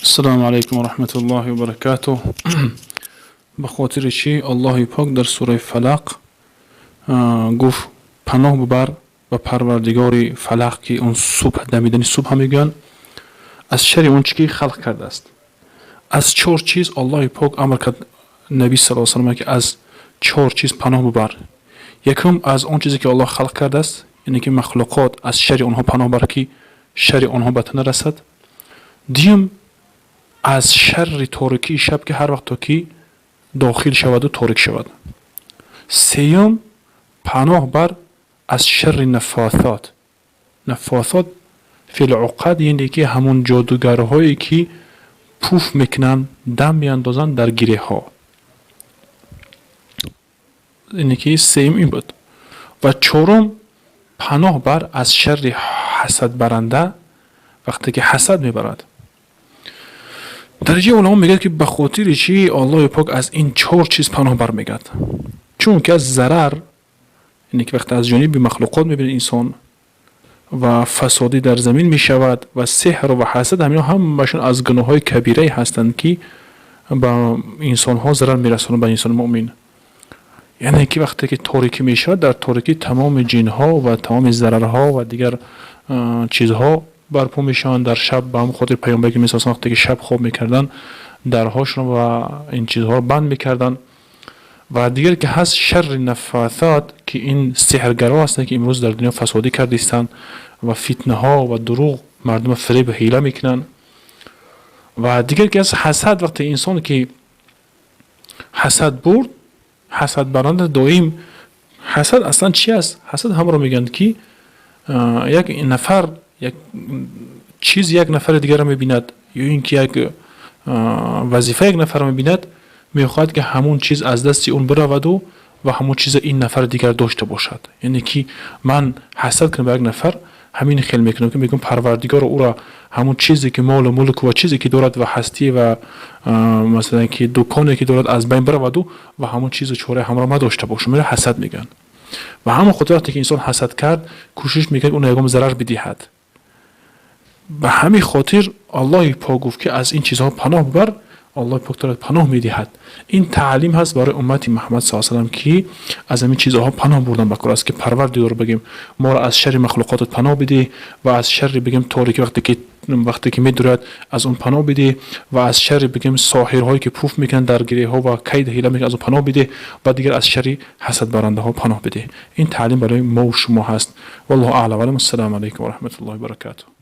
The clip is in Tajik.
Ассалому алайкум ва раҳматуллоҳи ва баракатуҳ. Ба хотири чӣ Аллоҳи Пок дар сураи Фалақ гуфт: паноҳ бубар ба Парвардигори Фалақ, ки он субҳ, дамидани субҳ мегӯянд, аз шарри он чӣ ки халқ кардааст? Аз чор чиз Аллоҳи Пок амр кард Наби сал салам, ки аз чор чиз паноҳ бубар. Якум, аз он чизе ки Аллоҳ халқ кардааст, яъне ки махлуқот, аз шарри онҳо паноҳ бар, ки шарри онҳо ба ту нарасад. Дуюм, аз шарри торикии шаб, ки ҳар вақто ки дохил шаваду торик шавад. Сеюм, паноҳ бар аз шарри наффосот. Наффосот фил уқад, яъне ки ҳамон ҷодугарҳое ки пуф мекунанд, дам меандозанд дар гиреҳҳо. Яъне ки сеюм ин буд. Ва чорум, паноҳ бар аз шарри ҳасадбаранда, вақте ки ҳасад мебарад. Дараҷаи уламо мегӯяд, ки ба хотири чӣ Аллоҳи Пок аз ин чор чиз паноҳ бар мегӯяд? Чунки аз зарар, яъне ки вақте аз ҷониби махлуқот мебинад инсон ва фасодӣ дар замин мешавад ва сеҳру ва ҳасад, ҳамино ҳамашон аз гуноҳҳои кабирае ҳастанд, ки ба инсонҳо зарар мерасонанд, ба инсони муъмин. Яъне ки вақте ки торикӣ мешавад, дар торикӣ тамоми ҷинҳо ва тамоми зарарҳо ва дигар чизҳо барпо мешаванд дар шаб. Ба ҳамн хотир паёмбар ки месосан, вақте ки шаб хоб мекарданд, дарҳошон ва ин чизҳоро банд мекарданд. Ва дигар ки ҳаст шарри наффосот, ки ин сеҳргарҳо ҳастанд, ки имрӯз дар дунё фасодӣ кардистанд ва фитнаҳо ва дурӯғ, мардума фиреб ҳила мекунанд. Ва дигар ки аз ҳасад, вақте инсон ки ҳасад бурд, ҳасад баранда доим. Ҳасад аслан чи аст? Ҳасад ҳамро мегӯянд, ки як нафар як чиз як нафари дигарро мебинад ё ин ки як вазифа як нафарро мебинад, мехоҳад, ки ҳамон чиз аз дасти он бираваду ва ҳамон чиза ин нафари дигар дошта бошад. Яъне ки ман ҳасад кунам ба як нафар, ҳамин хел мекунам, ки мегӯям: Парвардигоро, ӯро ҳамон чизе ки молу мулк ва чизе ки дорад ва ҳастӣ ва масалан ки дуконе ки дорад, аз байн бираваду ва ҳамон чизу чораи ҳамро ма дошта бошам. Иро ҳасад мегӯянд. Ва ҳамон хотир, вақте ки инсон ҳасад кард, кӯшиш мекунад ӯно ягон зарар бидиҳад. Ба ҳамин хотир Аллоҳи Пок гуфт, ки аз ин чизҳо паноҳ бибар, Аллоҳи Пок туро паноҳ медиҳад. Ин таълим ҳаст барои уммати Муҳаммад с салам, ки аз ҳамин чизҳо паноҳ бурдан ба кор аст, ки Парвардигор бигем, моро аз шарри махлуқотат паноҳ бидиҳ ва аз шарри, бигем, торикӣ, вақте ки медурад, аз он паноҳ бидиҳ ва аз шарри, бигем, соҳирҳое ки пуф мекунанд дар гиреҳҳо ва кайд ҳила мекунанд, аз он паноҳ бидиҳ ва дигар аз шарри ҳасадбарандаҳо паноҳ бидиҳ. Ин таълим барои мову шумо ҳаст. Валлоҳу аълам. Ассалому алайкум ва раҳматуллоҳи ва баракатуҳ.